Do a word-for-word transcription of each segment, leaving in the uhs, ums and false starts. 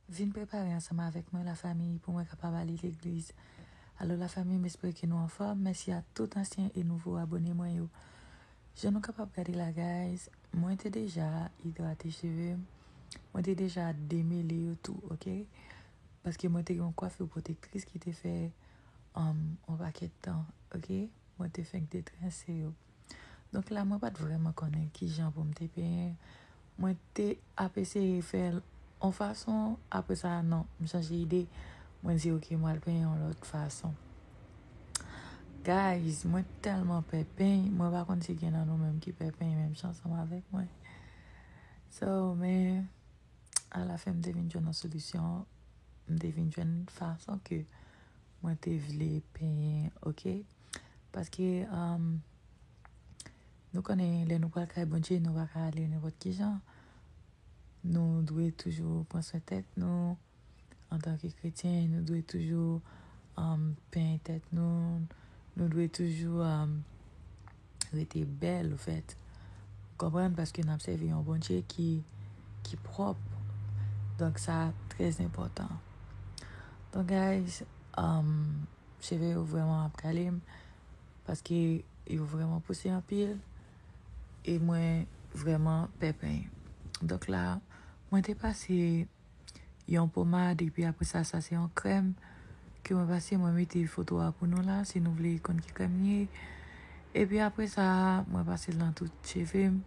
Vin prepare ansanm avèk mwen, lafanmi, pou mwen kapab ale legliz. Alo, lafanmi, m espere ke nou anfòm. Mèsi a tout ansyen e nouvo abòne mwen yo. Jan nou kapab gade la, guys, mwen te deja idrate cheve m. Mwen te deja demele yo tou, oke? Paske mwen te gen yon kwafi pwotektris ki te fè, um, yon pakèt tan, oke? Mwen te fenk detrense yo. Donk la, mwen pa t vrèman konnen ki jan pou m te penyen. Mwen te ap eseye fè l yon fason, apre sa, non, m chanje ide. Mwen di, "Oke, m al penyen yon lòt fason." Guys, mwen tèlman pè peny, mwen pa konn si gen nan nou menm ki pè peny menm jan ansanm avèk mwen. So, men, alafen, m te vin jwenn yon solisyon, m te vin jwenn fason ke mwen te vle penyen, oke? Paske, um, nou konnen lè nou pral kay Bondye, nou pa ka ale nenpòt ki jan. Nou dwe toujou pran swen tèt nou. Antanke kretyen, nou dwe toujou, um, penyen tèt nou. Nou dwe toujou, um, rete bèl, ou fèt. Konprann? Paske n ap sèvi yon Bondye ki, ki pwòp. Donk, sa trè enpòtan. Donk, guys, um, cheve yo vrèman ap kale m, paske yo vrèman pouse anpil, e mwen vrèman pè peny. Donk la, mwen te pase yon pomad, epi apre sa, sa se yon krèm ke mwen pase, mwen mete foto a pou nou la, si nou vle konn ki krèm li ye. Epi apre sa, mwen pase l nan tout cheve m.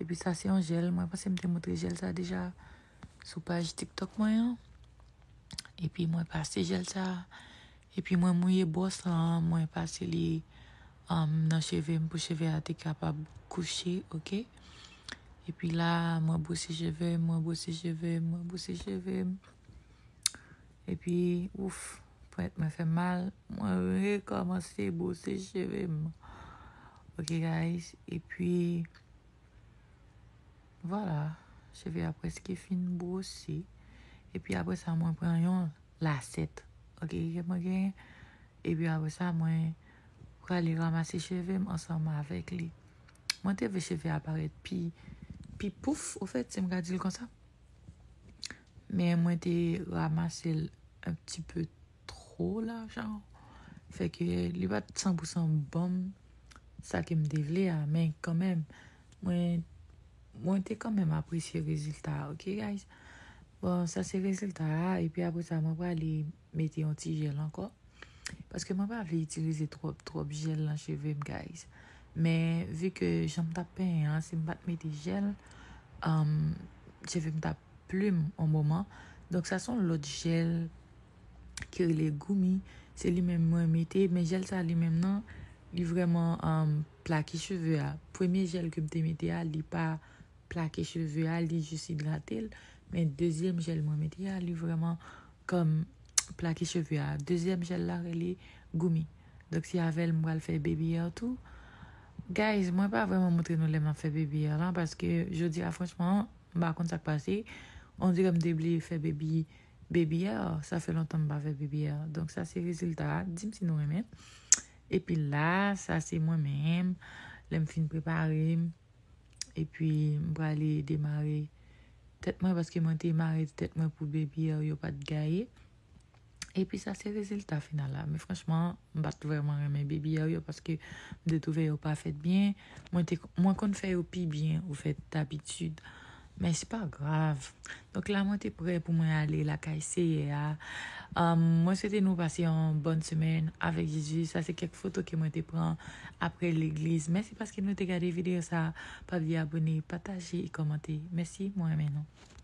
Epi sa se yon jèl, mwen panse m te montre jèl sa deja sou paj TikTok mwen an. Epi mwen pase jèl sa, epi mwen mouye bwòs lan, mwen pase li, um, nan cheve m pou cheve a te kapab kouche, oke? Epi la, mwen bwose cheve m, mwen bwose cheve m, mwen bwose cheve m. Epi, ouf, pwent mwen fè mal, mwen rekòmanse bwose cheve m. Oke, guys, epi, vwala, cheve a prèske fin bwose. Epi apre sa, mwen pran yon lasèt. Oke, ke mwen genyen. Epi apre sa, mwen prale ranmase cheve m ansanm avèk li. Mwen te vle cheve a parèt pi, pi pouf, ofèt, si m ka di l konsa. Men mwen te ranmase l un petit peu trop large. Fè ke li pa t san pou san ban m sa ke m te vle a, men kanmenm, mwen, mwen te kanmenm apresye rezilta a, oke, guys? Bon, sa se rezilta a, epi apre sa, mwen prale mete yon ti jèl ankò. Paske mwen pa vle itilize twòp, twòp jèl nan cheve m, guys. Men, vi ke jan m t ap penyen an, si m pa t mete jèl, um, cheve m t ap plim yon moman. Donk, sa se yon lòt jèl ki rele Gumi. Se li menm mwen mete, men jèl sa li menm nan, li vrèman, um, plake cheve a. Premye jèl ke m te mete a, li pa plake cheve a, li jis idrate l. Men dezyèm jèl mwen mete a, li vrèman kòm plake cheve a. Dezyèm jèl la rele Gumi. Donk, se avè l m pral fè baby hair tou. Guys, mwen pa vrèman montre nou lè m ap fè baby hair lan, paske jodi a, franchman, m pa konn sa k pase. On dirè m te bliye fè baby, baby hair. Sa fè lontan m pa fè baby hair. Donk, sa se rezilta a. Di m si nou renmen. Epi la, sa se mwen menm. Lè m fin prepare m. Epi, m prale demare tèt mwen, paske mwen te mare tèt mwen pou baby hair yo pa t gaye. Epi, sa se rezilta final la. Men franchman, m pa t vrèman renmen baby hair yo, paske m te twouve yo pa fèt byen. Mwen te, mwen konn fè yo pi byen, ofèt, dabitid. Men se pa grav. Donk la, mwen te prè pou mwen ale lakay Seyè a. Um, mwen swete nou pase yon bòn semèn avèk Jezi. Sa se kèk foto ke mwen te pran apre legliz. Mèsi paske nou te gade videyo sa. Pa bliye abòne, pataje e kòmante. Mèsi, mwen renmen nou.